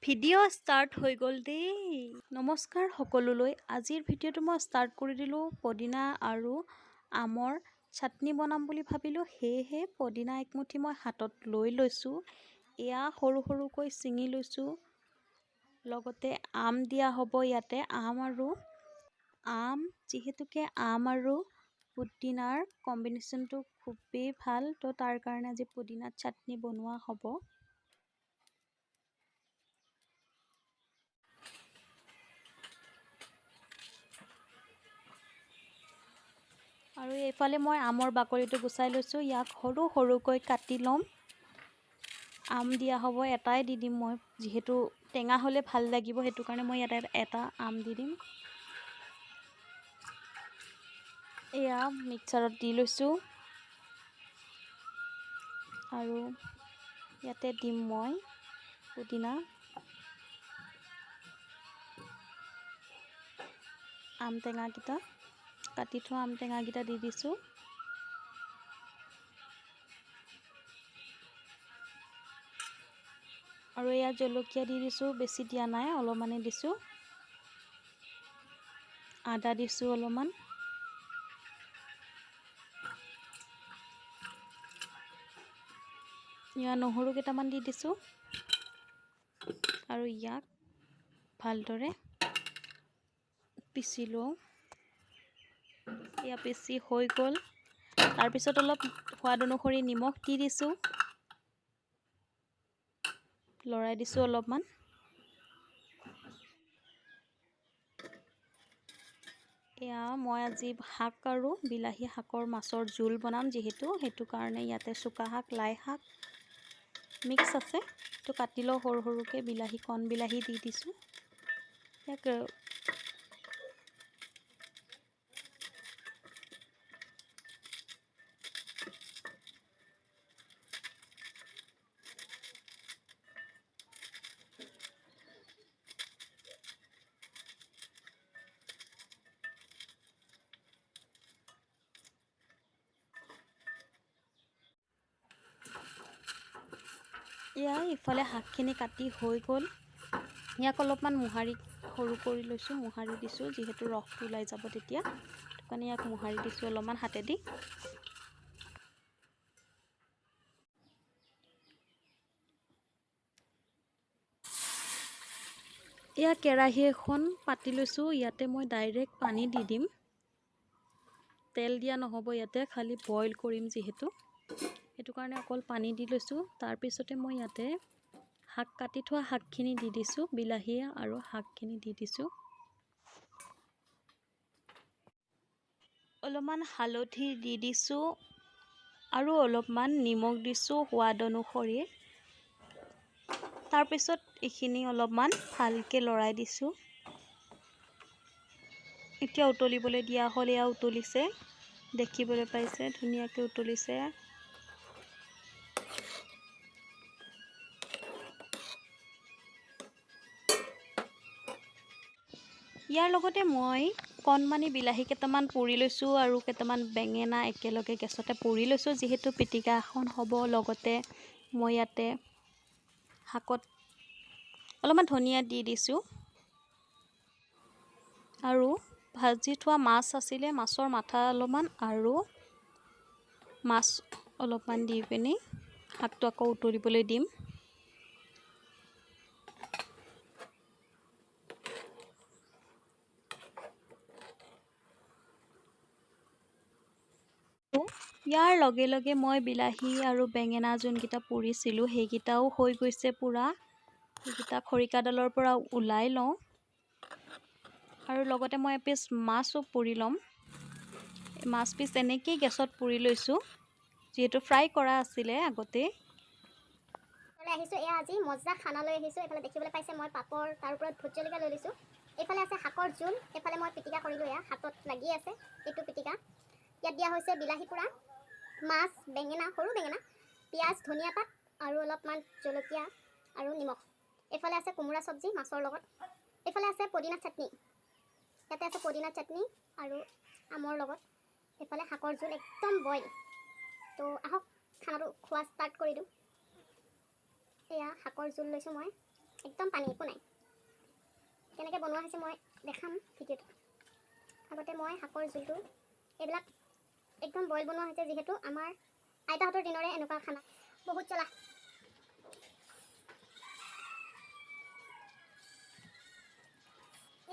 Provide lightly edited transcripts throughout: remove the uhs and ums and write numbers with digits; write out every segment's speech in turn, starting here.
Video' start হৈ গ'ল দেই। নমস্কাৰ সকলোলৈ। আজিৰ ভিডিঅ'টো মই ষ্টাৰ্ট কৰি দিলোঁ। পদিনা আৰু আমৰ চাটনি বনাম বুলি ভাবিলোঁ, সেয়েহে পদিনা একমুঠি মই হাতত লৈ লৈছোঁ। এয়া সৰু সৰুকৈ ছিঙি লৈছোঁ। লগতে আম দিয়া হ'ব ইয়াতে। আম আৰু আম যিহেতুকে আম আৰু পুদিনাৰ কম্বিনেশ্যনটো খুবেই ভাল, তো তাৰ কাৰণে আজি পুদিনা চাটনি বনোৱা হ'ব। আৰু এইফালে মই আমৰ বাকলিটো গুচাই লৈছোঁ। ইয়াক সৰু সৰুকৈ কাটি ল'ম। আম দিয়া হ'ব, এটাই দি দিম মই, যিহেতু টেঙা হ'লে ভাল লাগিব, সেইটো কাৰণে মই ইয়াতে এটা আম দি দিম। এয়া মিক্সাৰত দি লৈছোঁ আৰু ইয়াতে দিম মই পুদিনা, আম টেঙাকেইটা, কাটি থোৱা আম টেঙাকেইটা দি দিছোঁ। আৰু এয়া জলকীয়া দি দিছোঁ, বেছি দিয়া নাই, অলপমানেই দিছোঁ। আদা দিছোঁ অলপমান। ইয়াৰ নহৰু কেইটামান দি দিছোঁ আৰু ইয়াক ভালদৰে পিচি লওঁ। এয়া পিচি হৈ গ'ল। তাৰপিছত অলপ সোৱাদ অনুসৰি নিমখ দি দিছোঁ, লৰাই দিছোঁ অলপমান। এয়া মই আজি শাক আৰু বিলাহী শাকৰ মাছৰ জোল বনাম যিহেতু, সেইটো কাৰণে ইয়াতে চুকা শাক, লাই শাক মিক্স আছে। তো কাটি লওঁ সৰু সৰুকৈ। বিলাহী, কণ বিলাহী দি দিছোঁ। ইয়াক এয়া ইফালে শাকখিনি কাটি হৈ গ'ল। ইয়াক অলপমান মোহাৰি সৰু কৰি লৈছোঁ, মোহাৰি দিছোঁ, যিহেতু ৰসটো ওলাই যাব তেতিয়া, সেইটো কাৰণে ইয়াক মোহাৰি দিছোঁ অলপমান হাতেদি। এয়া কেৰাহী এখন পাতি লৈছোঁ। ইয়াতে মই ডাইৰেক্ট পানী দি দিম, তেল দিয়া নহ'ব ইয়াতে, খালি বইল কৰিম যিহেতু, সেইটো কাৰণে অকল পানী দি লৈছোঁ। তাৰপিছতে মই ইয়াতে শাক, কাটি থোৱা শাকখিনি দি দিছোঁ, বিলাহী আৰু শাকখিনি দি দিছোঁ। অলপমান হালধি দি দিছোঁ আৰু অলপমান নিমখ দিছোঁ সোৱাদ অনুসৰি। তাৰপিছত এইখিনি অলপমান ভালকৈ লৰাই দিছোঁ। এতিয়া উতলিবলৈ দিয়া হ'ল। এয়া উতলিছে, দেখিবলৈ পাইছে ধুনীয়াকৈ উতলিছে। ইয়াৰ লগতে মই কণমানি বিলাহী কেইটামান পুৰি লৈছোঁ আৰু কেইটামান বেঙেনা একেলগে গেছতে পুৰি লৈছোঁ, যিহেতু পিটিকা এখন হ'ব। লগতে মই ইয়াতে শাকত অলপমান ধনিয়া দি দিছোঁ আৰু ভাজি থোৱা মাছ আছিলে, মাছৰ মাথা অলপমান আৰু মাছ অলপমান দি পিনি শাকটো আকৌ উতলিবলৈ দিম। ইয়াৰ লগে লগে মই বিলাহী আৰু বেঙেনা যোনকেইটা পুৰিছিলোঁ সেইকেইটাও হৈ গৈছে পূৰা। সেইকেইটা খৰিকাডালৰ পৰা ওলাই লওঁ আৰু লগতে মই এপিচ মাছো পুৰি ল'ম। মাছ পিচ এনেকেই গেছত পুৰি লৈছোঁ, যিহেতু ফ্ৰাই কৰা আছিলে আগতেই। আহিছোঁ এয়া আজি মজা খানা লৈ আহিছোঁ। এইফালে দেখিবলৈ পাইছে মই পাপৰ, তাৰ ওপৰত ভোট জলকীয়া লৈ লৈছোঁ। এইফালে আছে শাকৰ জোল, এইফালে মই পিটিকা কৰিলোঁ, এয়া হাতত লাগি আছে এইটো পিটিকা। ইয়াত দিয়া হৈছে বিলাহী পোৰা, মাছ, বেঙেনা, সৰু বেঙেনা, পিঁয়াজ, ধনিয়া পাত আৰু অলপমান জলকীয়া আৰু নিমখ। এইফালে আছে কোমোৰা চব্জি মাছৰ লগত। এইফালে আছে পদিনা চাটনি, ইয়াতে আছে পদিনা চাটনি আৰু আমৰ লগত। এইফালে শাকৰ জোল একদম বইল। তো আহক খানাটো খোৱা ষ্টাৰ্ট কৰি দিওঁ। এয়া শাকৰ জোল লৈছোঁ মই। একদম পানী একো নাই। কেনেকৈ বনোৱা হৈছে মই দেখাম ভিডিঅ'টো। আগতে মই শাকৰ জোলটো এইবিলাক একদম বইল বনোৱা হৈছে, যিহেতু আমাৰ আইতাহঁতৰ দিনৰে এনেকুৱা খানা। বহুত জ্বলা।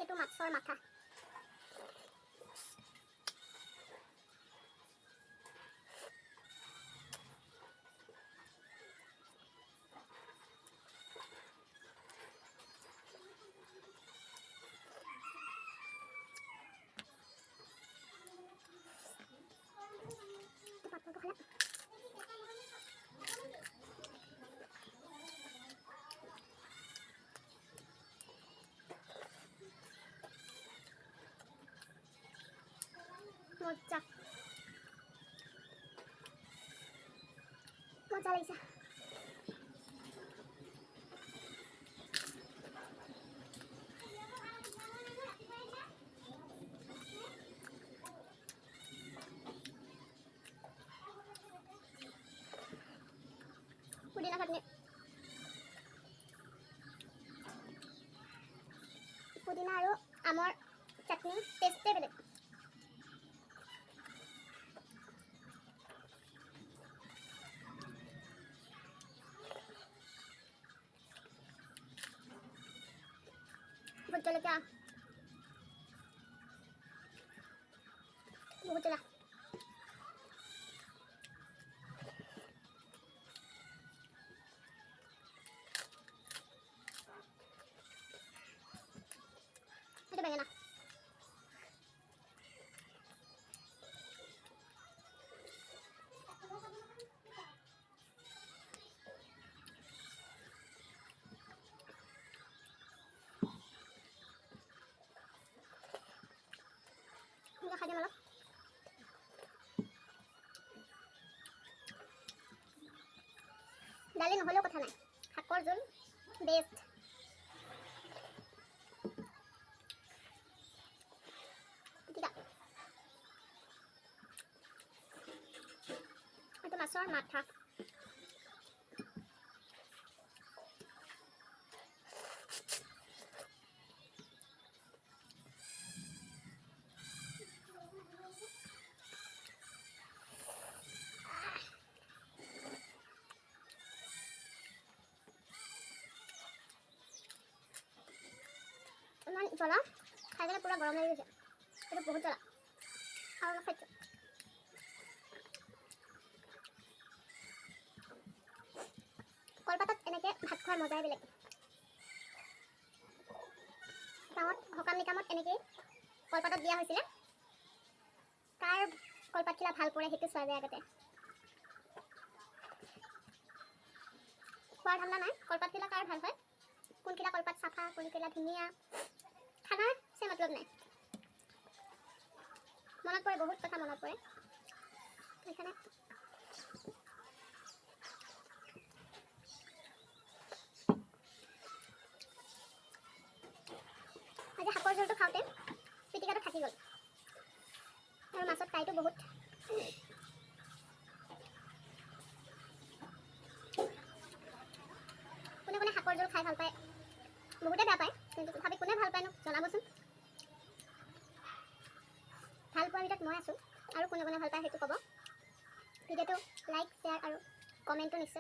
এইটো মাছৰ মাথা। পাপৰটো খালে মজা মজা লাগিছে। পুদিনা চাটনি, পুদিনা আৰু আমৰ চাটনি টেষ্টে বেলেগ। ভোট জলকীয়া বহুত জ্বলা। এইটো বেঙেনা। খাই দিম অলপ। দালি নহ'লেও কথা নাই, শাকৰ জোল বেষ্ট। পিটিকা, এইটো মাছৰ মাথা। ইমান জ্বলা খাই পেলাই পূৰা গৰম লাগি গৈছে। এইটো বহুত জ্বলা। আৰু অলপ খাইছোঁ। কলপাতত এনেকৈ ভাত খোৱাৰ মজাই বেলেগ। গাঁৱত সকাম নিকামত এনেকেই কলপাতত দিয়া হৈছিলে। কাৰ কলপাতখিলা ভাল পৰে সেইটো চোৱা যায় আগতে। খোৱাৰ ধান্দা নাই, কলপাতখিলা কাৰ ভাল হয়, কোনখিলা কলপাত চাফা, কোনখিলা ধুনীয়া, খানাৰ চে মতলব নাই। মনত পৰে, বহুত কথা মনত পৰে সেইকাৰণে। আজি শাকৰ জোলটো খাওঁতে পিটিকাটো থাকি গ'ল আৰু মাছত কাঁইটো বহুত। কোনে কোনে শাকৰ জোল খাই ভাল পায়? বহুতে বেয়া পায়, কিন্তু তথাপি কোনে ভাল পায়নো জনাবচোন। ভাল পোৱাৰ ভিতৰত মই আছোঁ, আৰু কোনে কোনে ভাল পায় সেইটো ক'ব। ভিডিঅ'টো লাইক, শ্বেয়াৰ আৰু কমেণ্টটো নিশ্চয়।